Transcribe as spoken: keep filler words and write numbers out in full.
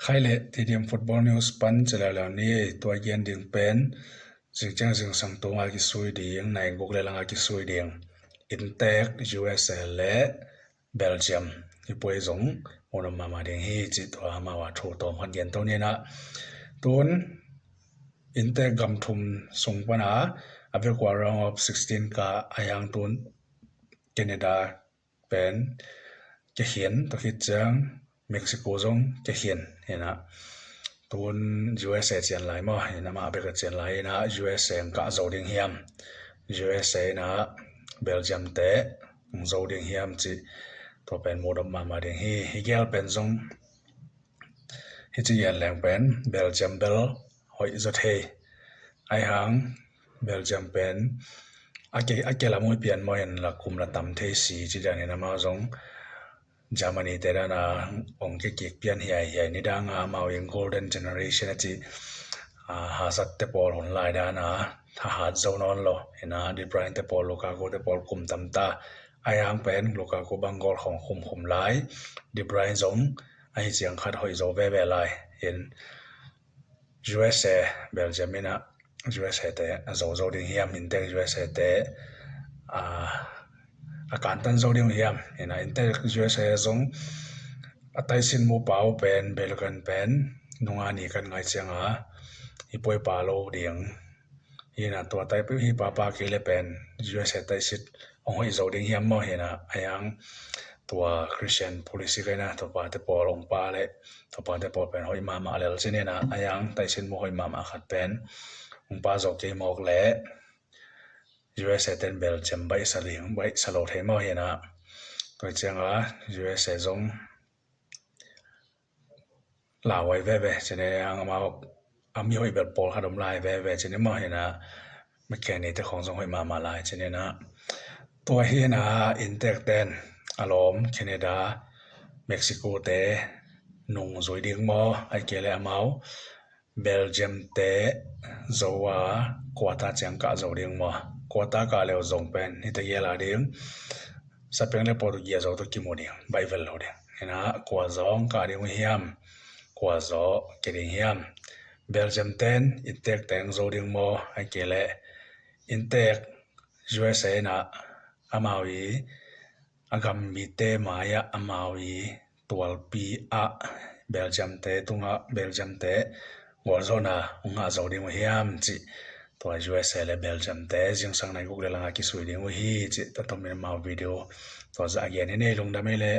Khai le T D M Football News pan ci leuleu ni. Tua gen ding pen zingciang zingsang tunga kisui ding, nai guk le langa kisui ding, Intek U S A le Belgium hi puai zong munam mahmah ding hi ci tua amau a thu tawm khat gen to ni na. Tun Intek gam thum sung pana a vekua round of sixteen ka a hiang tun Canada pen kikhin, tua khit ciang Mexico zong kikhin hi na. Tun U S A cian lai maw, hi na, mah bek a cian lai hi na. U S A ang kah zo ding hiam, U S A hi na Belgium te ang zo ding hiam ci tua pen mudop mahmah ding hi. Hi gel pen zong hi ci gen leng pen Belgium bel hoih zo thei. Ai hang Belgium pen a ke a ke la mui pian maw, en la kum la tam thei si ci dan in amau zong Germany te dana ong ke kik pian hiai hiai ni danga amau in golden generation a ci. Hazard te pawl hun lai dana hahat zo nawn lo hi na, De Bruyne te pawl, Lukaku te pawl kum tam ta. Ai hang pen Lukaku bang goal khong khum khum lai, De Bruyne zong ahi ciang khat hoih zo veve lai. In U S A Belgium in a U S A te a zo zo ding hiam, Intek U S A te a kantan zo ding hiam? In a Intek U S A zong a taisin mu pau pen Belgium pen nunga ni kan ngai cianga hi puai pa lo ding hi na. Tua tai hi papa kei le pen U S A taisit hong hoih zo ding hiam maw hi na. A hiang tua Christian Pulisic hi na, tua pa te pawl hong pa le tua pa te pawl pen hoih mahmah lel ci ni na. A hiang taisin mu hoih mahmah khat pen hong pa zo kei mawk le U S A ten Belgium baih sa ding, baih sa lo thei maw hi na. Tua cianga U S A zong lauhuai veve ci ni, ang amau a mi hoih bel pawl khat om lai veve ci ni maw hi na. Mekeni te khong zong hoih mahmah lai ci ni na. Tua hi na Intek ten a lawm Canada, Mexico te nung zui ding maw, ai ke le amau Belgium te zo a quarter ciang kah zo ding maw? Quarter kah leu zong pen hi ta gel a ding, Spain le Portugal zo to kimu ding, baih vel lo ding hi na. Kua zong kah ding uh hiam, kua zaw ke ding hiam? Belgium ten Intek teng zo ding maw, ai ke le Intek U S A in a amau i a gam mite mai-ah amau i tualpi ah Belgium te tungah Belgium te gualzawhna hong ngah zo ding uh hiam cih tua U S A le Belgium te zingsang nai guk le langa kisui ding uh hi cih tua tomin amau video tua zah a gen hi nei. Lungdam ei leh.